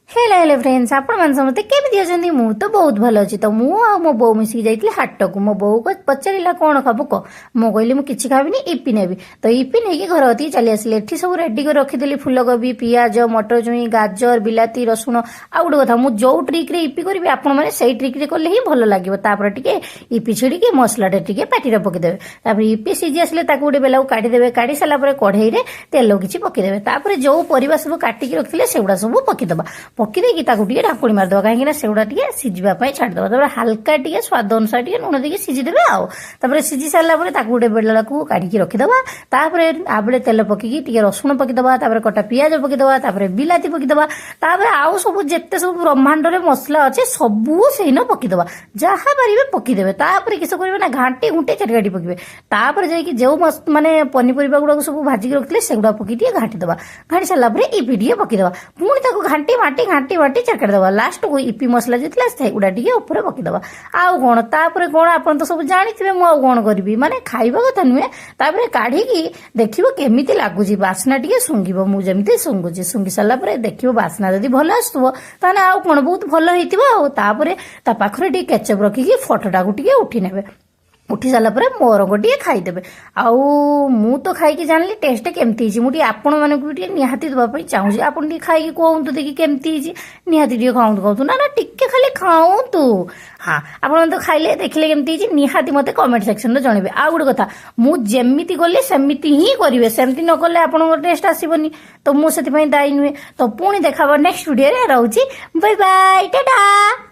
Hello hello friends, ଆପଣମାନେ ସମସ୍ତେ କେମିତି ଅଛନ୍ତି? ମୁଁ ତ ବହୁତ ଭଲ ଅଛି। ତ ମୁଁ ଆଉ ମୋ ବୋଉ ମିଶିକି ଯାଇଥିଲି ହାଟକୁ। ମୋ ବୋଉ ପଚାରିଲା, "କ'ଣ ଖାବୁ କହ?" ମୁଁ କହିଲି, "ମୁଁ କିଛି ଖାଇବିନି, ଇପି ନେବି।" ତ ଇପି ନେଇକି ଘର କତିକି ଚାଲି ଆସିଲି। ଏଠି ସବୁ ରେଡି କରି ରଖିଦେଲି, ଫୁଲକୋବି, ପିଆଜ, ମଟର ଛୁଇଁ, ଗାଜର, ବିଲାତି, ରସୁଣ। ଆଉ ଗୋଟେ କଥା, ମୁଁ ଯୋଉ ଟ୍ରିକ୍ରେ ଇପି କରିବି, ଆପଣମାନେ ସେଇ ଟ୍ରିକ୍ରେ କଲେ ହିଁ ଭଲ ଲାଗିବ। ତାପରେ ଟିକେ ଇପି ଛିଡ଼ିକି ମସଲାଟା ଟିକେ ପାଟିରେ ପକେଇଦେବେ। ତାପରେ ଇପି ସିଝି ଆସିଲେ ତାକୁ ଗୋଟେ ବେଲାକୁ କାଢିଦେବେ। କାଢି ସାରିଲା ପରେ କଢେଇରେ ତେଲ କିଛି ପକେଇଦେବେ। ତାପରେ ଯୋଉ ପରିବା ସବୁ କାଟିକି ରଖିଥିଲେ, ସେଗୁଡ଼ା ସବୁ ପକେଇଦେବା। ପକେଇ ଦେଇକି ତାକୁ ଟିକେ ଢାଙ୍କୁଣି ମାରିଦେବା, କାହିଁକି ନା ସେଗୁଡ଼ା ଟିକେ ସିଝିବା ପାଇଁ ଛାଡ଼ିଦେବା। ତାପରେ ହାଲକା ଟିକେ ସ୍ୱାଦ ଅନୁସାରେ ଟିକେ ଲୁଣ ଦେଇକି ସିଝିଦେବେ। ଆଉ ତାପରେ ସିଝି ସାରିଲା ପରେ ତାକୁ ଗୋଟେ ବେଲାକୁ କାଢିକି ରଖିଦେବା। ତାପରେ ଆବେଳେ ତେଲ ପକେଇକି ଟିକେ ରସୁଣ ପକେଇଦେବା। ତାପରେ କଟା ପିଆଜ ପକେଇଦେବା। ତାପରେ ବିଲାତି ପକେଇଦେବା। ତାପରେ ଆଉ ସବୁ ଯେତେ ସବୁ ବ୍ରହ୍ମାଣ୍ଡରେ ମସଲା ଅଛି, ସବୁ ସେଇନ ପକେଇଦେବା। ଯାହା ପାରିବେ ପକେଇଦେବେ। ତାପରେ କିସ କରିବେ ନା ଘାଣ୍ଟି ଘୁଣ୍ଟି ଚାରିକାଟି ପକେଇବେ। ତାପରେ ଯାଇକି ଯେଉଁ ମାନେ ପନିପରିବା ଗୁଡ଼ାକ ସବୁ ଭାଜିକି ରଖିଥିଲେ, ସେଗୁଡ଼ା ପକେଇ ଟିକେ ଘାଣ୍ଟି ଦେବା। ଘାଣ୍ଟି ସାରିଲା ପରେ ଇପି ଟିକେ ପକେଇଦେବା। ପୁଣି ତାକୁ ଘାଣ୍ଟି ମାଣ୍ଟି ଘାଣ୍ଟି ମାଣ୍ଟି ଚାରିକାଟି ଦେବା। ଲାଷ୍ଟକୁ ଇପି ମସଲା ଯେଉଁ ଥିଲା, ସେଗୁଡ଼ା ଟିକେ ଉପରେ ପକେଇଦେବା। ଆଉ କ'ଣ? ତାପରେ କ'ଣ, ଆପଣ ତ ସବୁ ଜାଣିଥିବେ ମୁଁ ଆଉ କ'ଣ କରିବି। ମାନେ ଖାଇବା କଥା ନୁହେଁ, ତାପରେ କାଢ଼ିକି ଦେଖିବ କେମିତି ଲାଗୁଛି। ବାସ୍ନା ଟିକେ ଶୁଙ୍ଘିବ, ମୁଁ ଯେମିତି ଶୁଙ୍ଘୁଛି। ଶୁଙ୍ଘି ସାରିଲା ପରେ ଦେଖିବ, ବାସ୍ନା ଯଦି ଭଲ ଆସୁଥିବ, ତାହେଲେ ଆଉ କ'ଣ, ବହୁତ ଭଲ ହେଇଥିବ। ଆଉ ତାପରେ ତା ପାଖରେ ଟିକେ କେଚପ୍ ରଖିକି ଫଟୋଟାକୁ ଟିକେ ଉଠି ନେବେ। ଉଠି ସାରିଲା ପରେ ମୋର ଟିକେ ଖାଇଦେବେ। ଆଉ ମୁଁ ତ ଖାଇକି ଜାଣିଲି ଟେଷ୍ଟ କେମିତି ହେଇଛି। ମୁଁ ଟିକେ ଆପଣମାନଙ୍କୁ ବି ଟିକେ ନିହାତି ଦେବା ପାଇଁ ଚାହୁଁଛି। ଆପଣ ଟିକେ ଖାଇକି କୁହନ୍ତୁ ଦେଖି କେମିତି ହେଇଛି। ନିହାତି ଟିକେ ଖାଆନ୍ତୁ, ଖାଆନ୍ତୁ। ନା ନା, ଟିକେ ଖାଲି ଖାଆନ୍ତୁ। ହଁ, ଆପଣ ତ ଖାଇଲେ, ଦେଖିଲେ କେମିତି ହେଇଛି, ନିହାତି ମୋତେ କମେଣ୍ଟ ସେକ୍ସନରେ ଜଣେଇବେ। ଆଉ ଗୋଟେ କଥା, ମୁଁ ଯେମିତି କଲି ସେମିତି ହିଁ କରିବେ। ସେମିତି ନ କଲେ ଆପଣଙ୍କ ଟେଷ୍ଟ ଆସିବନି, ତ ମୁଁ ସେଥିପାଇଁ ଦାୟୀ ନୁହେଁ। ତ ପୁଣି ଦେଖାହବ ନେକ୍ସଟ ଭିଡ଼ିଓରେ। ରହୁଛି, ବାଇ ବାଇ, ଟାଟା।